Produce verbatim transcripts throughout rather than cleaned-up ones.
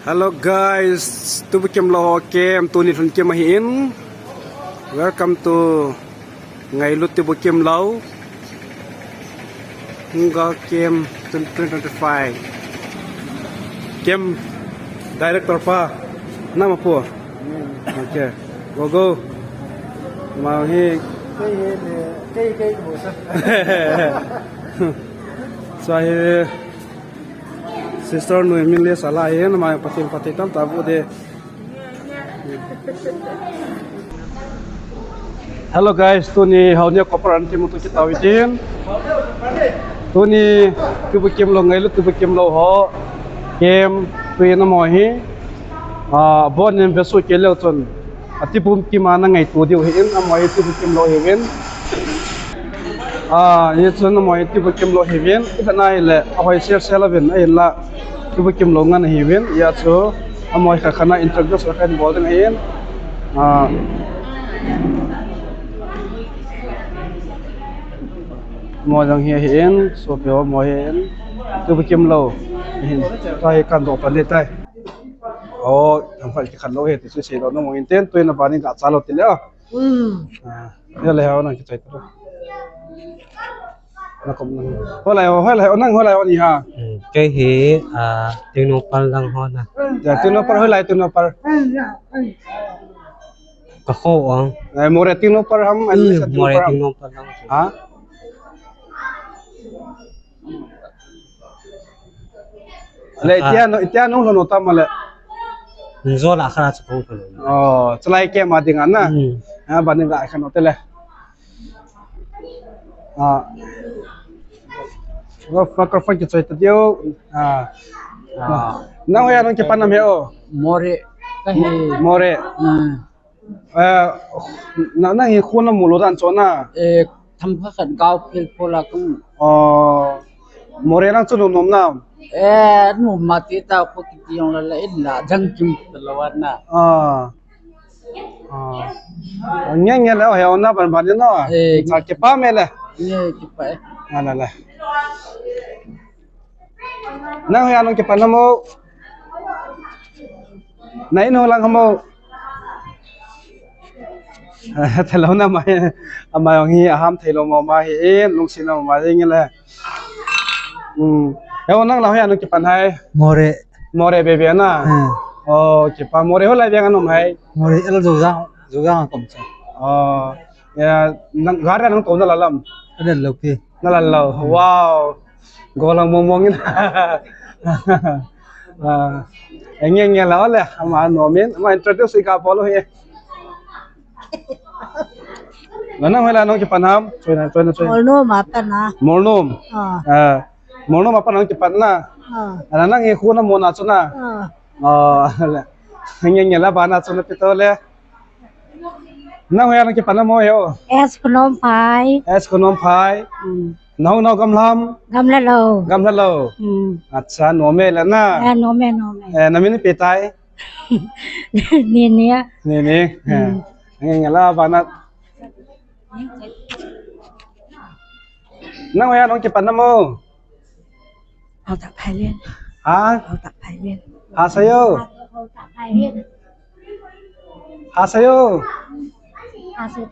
Hello guys, Tuibukim Lou ho camp, tuni lhun camp ahin. Welcome to Ngailut Tuibukim Lou. Hunga camp twenty twenty-five. Camp director pa, nama pu? Okay, go go. Mau hi. Kei hi le, kei, kei ko sa. Sa hi. Sister nu min le sala hi, nama Pathen phatthei tamtah boh ding. Hello guys, tuni houin a copper an timu tu kitau itin. Tuni Tuibukim Lou, Ngailut Tuibukim Lou ho camp tui na mo hi. Ah, bon in vesu ke leu chun. Ati pum kima na ngaitu diu hin, amaho hi Tuibukim Lou hiuvin. Ah, hichun amaho hi Tuibukim Lou hiuvin. Ipi na hile, ahoi sel sel uvin, ahinla Tuibukim Lou ngen ahiuvin. Hijeh chun amaho hi khat khat na introduce kahin bol ding ahin. Ah. Amaho jong hi ahin, sopi ho amaho hi ahin. Tuibukim Lou. Ahin. Tua hi kahin doh pan ding tai. Oh, themkhat kikhen lou hi, ti chu seidoh nom uvin tin, tuin abanin gah cha lou ti le. Hmm. Ah, ya le ho nang kichai tu. Na kom nang. Hoilai ho, hoilai ho, nang hoilai ho nahi ham? Hmm, kei hi, ah, Tengnoupal lang ho na. Ya, Tengnoupal, hoilai Tengnoupal. Ka kho ong. Eh, Moreh Tengnoupal ham, hmm, Moreh Tengnoupal lang. Ha? Le, ah, itia nung, itia nung lhon u tam le. Njo la kha chu kong lhon. Oh, chulai camp a ding a na. Hmm. Ah, abanin gah khen u te le. Ah. Ro fa ka fa ki choi ta diu. Ah. Ah. Nang hoiya nung kipan nam he o? Moreh. Ka hi. Moreh. Hmm. Eh, na, nang hi khun namu lou dan chu na? Eh, themkhat khat gao phel phel a kong. Oh, Moreh lang chu nom nom na? Eh, nom ma ti ta ko kiti jong la la in la jang kim ta lou na. Ah. Ah. Nge nge le, oh, he, oh, na ban ban no. Eh, cha kipah me le. Nge kipah e. Na la la. Nang hoiya nung kipan nam o? Na in ho lang ham o? Thei lou na mai, amai jong hi aham thei lou mama hi in, lungset na mama hi nge le. Hmm. He o, nang la hoiya nung kipan ham? Moreh. Moreh bebe na? Hmm. Oh, kipah. Moreh hoilai veng a na um ham? Moreh el Joujang, Joujang a ka um chu. Oh. Ya, nang gari nang tou na la lam? Ka del lou pi. Na la lou. Hmm. Wow. Golang mong mong in. Ah, eh, nge nge la ole, ama nom in, ama introduce i ka bol u hi. La nang hoilai nung kipan ham? Choi na, choi na, choi. Molnom a pat na. Molnom. Ah. Ah, Molnom a pat nung kipan na. Ah. La nang hi khun namu na chu na. Ah. Oh, le. Nge nge la bana chu na pi to le. Nang hoiya nung kipan nam o he o? S Khonomphai. S Khonomphai. Hmm. Nang ho nao gamla ham? Gamla lou. Gamla lou. Hmm. Acha, nom e le na? Eh, nom e, nom e. Eh, na min ipi tai? Nini a. Nini. Hmm. Eh, nge nge la bana. Nang hoiya nung kipan nam o? Hautak Phailen. Ha? Hautak Phailen. Ha sayo. Hautak Phailen. Ha sayo. Ha sayo.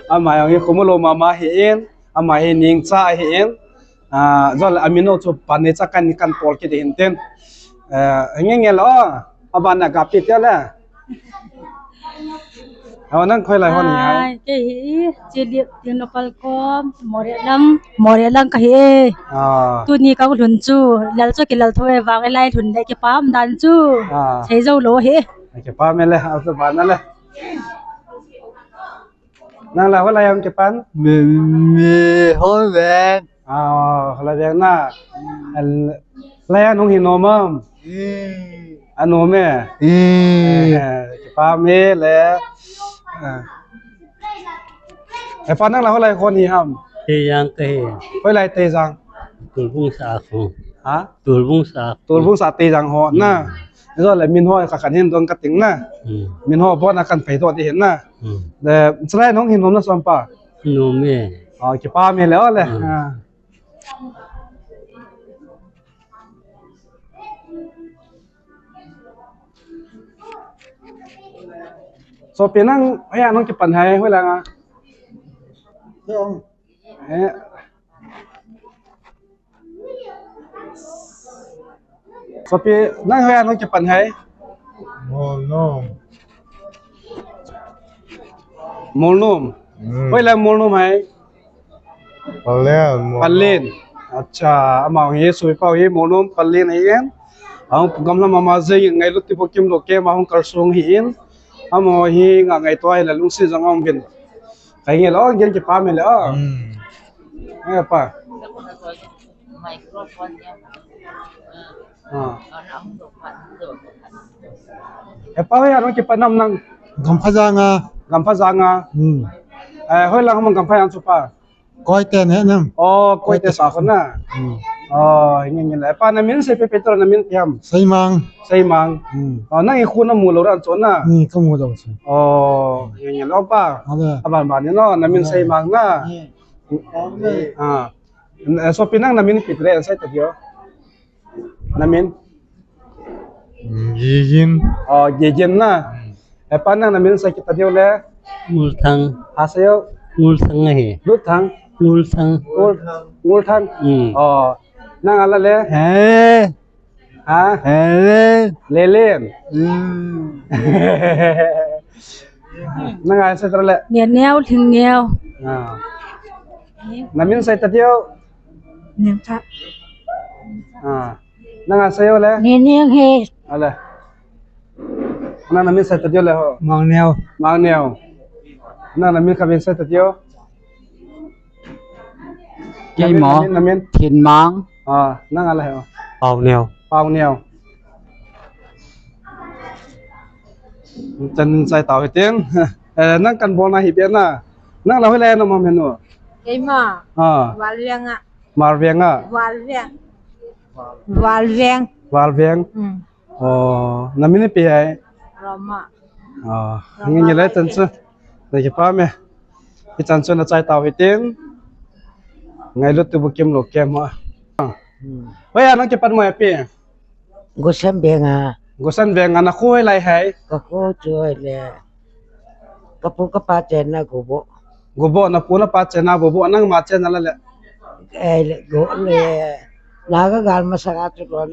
Ama jong hi khumulou mama hi in, ama hi ningcha hi in. Ah, jol amin u chu pan ni cha kan ni kan tol kit hin tin. Eh, nge nge lo. Abana ga pi tia le. Aw, nang hoilai ho nahi ham? Ai, kei hi, Chilip Tengnoupal kom, Moreh lang, Moreh lang ka hi e. Ah. Tuni ka lhun chu, lal chu kilal tho e vang e lai lhun le kipah dan chu. Ah. Sei jou lou hi. Kipah me le, a chu bana le. Nang la hoilai a nung kipan? Me, me, hol veng. Ah, hoilai veng na. Al-, lai a nung hi nom am? Hmm. A nom e? Hmm. Eh, kipah me le. Ah. He pa, nang la hoilai hon hi ham? Teijang ka hi. Hoilai Teijang? Tulbung sa ko. Ha? Tulbung sa. Tulbung sa Teijang ho na. Hmm. Jol le min ho kha khan hin dong ka ting na. Hmm. Min ho bon a kan pei doh ding hin na. Hmm. Le, chulai nung hi nom na som pa? Nom e. Ah, kipah me le o le. Hmm. Ah. Sopi nang, hoiya nang kipan ham, hoilang a. Eh. Sopi nang, hoiya nang kipan ham. Molnom. Molnom. Hmm. Hoilang Molnom ham. Pallel, Molnom. Pallel. Acha, ama hi sopi pa hi Molnom Pallel ahin. Ahung program lam ama jeng in, Ngailut Tibukimlou camp a hung kalsong ahin. Ama hi nga ngaito ahile lungset jong aum uvin. Kahin ngeh lou, gen kipah me le o. Hmm. Eh, pa. Ah. Eh, pa, hoiya nang kipan ham nang? Gamphajang a. Gamphajang a. Hmm. Eh, hoilang ham Gamphajang chu pa? Koiten he nam. Oh, Koite sakho na. Hmm. Oh, nge nge le. Pa, namin seipeh peh tao, namin ipi ham? Seimang. Seimang. Hmm. Oh, nang ikho namu lou dan chu na. Hmm, kamu lou chu. Oh, nge nge le pa. Ale. Aban ban ni no, namin Seimang na. Hmm. Ah. Eh, sopi nang namin ipi le, sei ta diu. Namin? Gigin. Oh, Gigin na. Hmm. Eh, pa nang namin sei kita diu le. Ngulthang. Ha, seiyo. Ngulthang ahi. Lutthang. Ngulthang. Ngul-, Ngulthang. Hmm. Oh, nang ala le. Eh. Ha? Eh. Lelen. Hmm. Nang a sei ta le. Neo, Lhingneo. Ah. Namin sei ta diu. Neo ta. Ah. Nang a seiyo le? Neneng he. Ale. Nang namin sei ta diu le ho. Mangneo. Mangneo. Nang namin khatvei sei ta diu. Keima. Namin, namin, namin. Thinmang. Ah, nang ala he ho. Paoneo. Paoneo. Chan chai tao hitin. Eh, nang kan bolna hi bia na. Nang la hoilai a na um ham henu? Keima. Ah. Valveng a. Valveng a. Valveng. Valveng. Valveng. Hmm. Oh, namin ipi ham? Roma. Oh, Roma nge nge le Valveng. Chan chu. Nang kipah me. Hichan chu na chai tao hitin. Ngailut Tibukimlou camp a. Hmm. Hoiya nang kipan mo, ipi? Goshen Veng a. Goshen Veng a, na kho hoilai ham? Ka kho chu le. Ka pu ka pa chenna Gobo. Gobo, na pu na pa chenna Gobo, nangma chenna la le. Eh, le, Go, le, Naga gal masanga chu lon.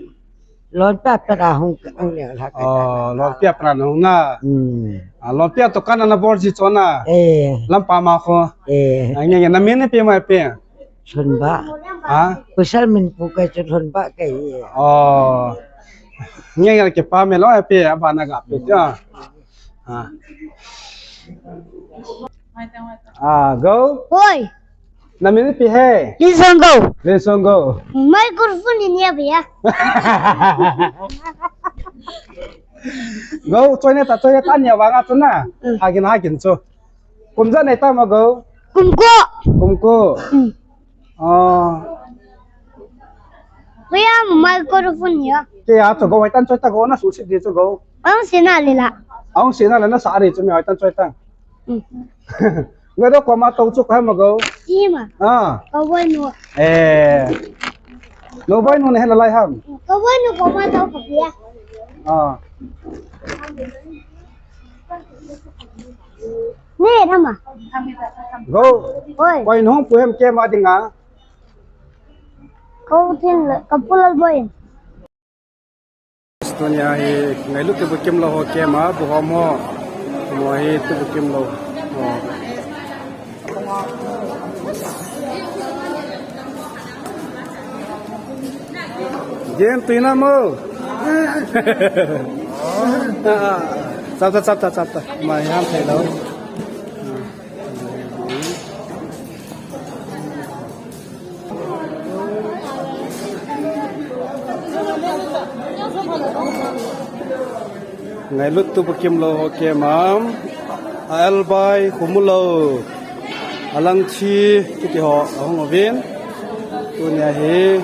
Lonpia pera hung, hung le la ka. Oh, Lonpia pera hung na. Hmm. Ah, Lonpia toh kana na bol ji chu na. Eh. Lampa ma kho. Eh. Ah, nge nge, namin ipi mo, ipi? Lhunba. Ha? Pasal min pu kei chu Lhunba kei. Oh. Nge nge, kipah me lou, ipi, abana ga pe tia. Ah. Ah, Go. Oi. Namin ipi ham? Linsong Go. Linsong Go. Microphone ni ya bia. Go, choi ne ta, choi ne ta, nia vang a chu na. Mm. Hagin, hagin chu. Kum ijat nei ta mo, Go? Kum ko. Kum ko. Mm. Ah. Koi a microphone ya. Kei a chu Go, hoitah in choi ta Go, na suhset di chu Go. Ahung sena le la. Ahung sena le na sa di chu mi, hoitah in choi ta. Mm. Go, do koma tou chu ka mo, Go? Ima. Ah. Ka boi nu. Eh. Lo boi nu ne hela lai ham? Ka boi nu koma tou ka bia. Ah. Ni nama. Go. Oi. Koi in hung pu ham camp a dinga? Ka u Thinlal, ka pu Lalboi. Tunia hi Ngailut Tibukimlou ho camp a, bu hom ho. Mo hi Tibukimlou. Oh. Gen tuina mo. Chapta, chapta, chapta. Mai ham thei lou. Ngailut Tibukimlou ho camp a, a Albai, Khumulou, Alangchi kiti ho ahung uvin. Tunia hi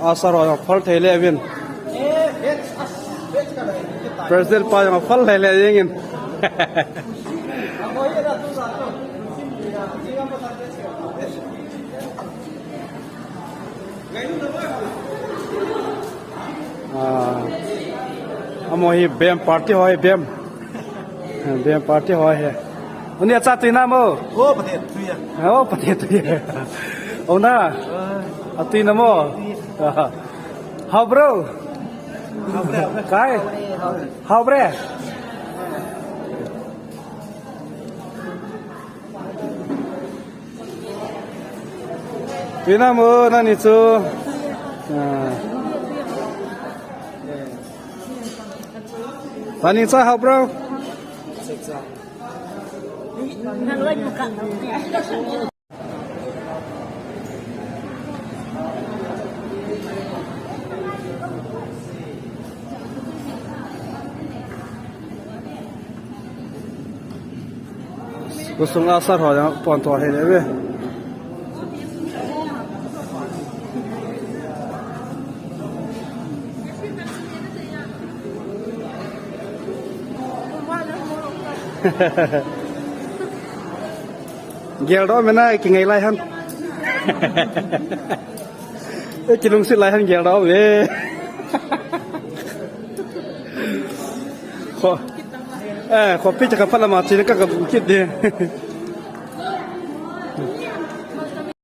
Asar ho phal thei le uvin. President pa jong phal thei le jeng in. Ah, amo hi bem, party ho hi bem. Bem party ho hi. Uni acha tui na mo. O, pate tui a. O, pate tui. O na. A tui na mo. Hao bro. Kai. Hao bre. Tui na mo, nani chu. Nani cha hao bro. Khosung a sar ho jong pon tho hile ve. Gel doh mena kingai lai han. E kilungset lai han gel doh ve. Kho. E, khopi cha ka pala ma chin ka ka kit de.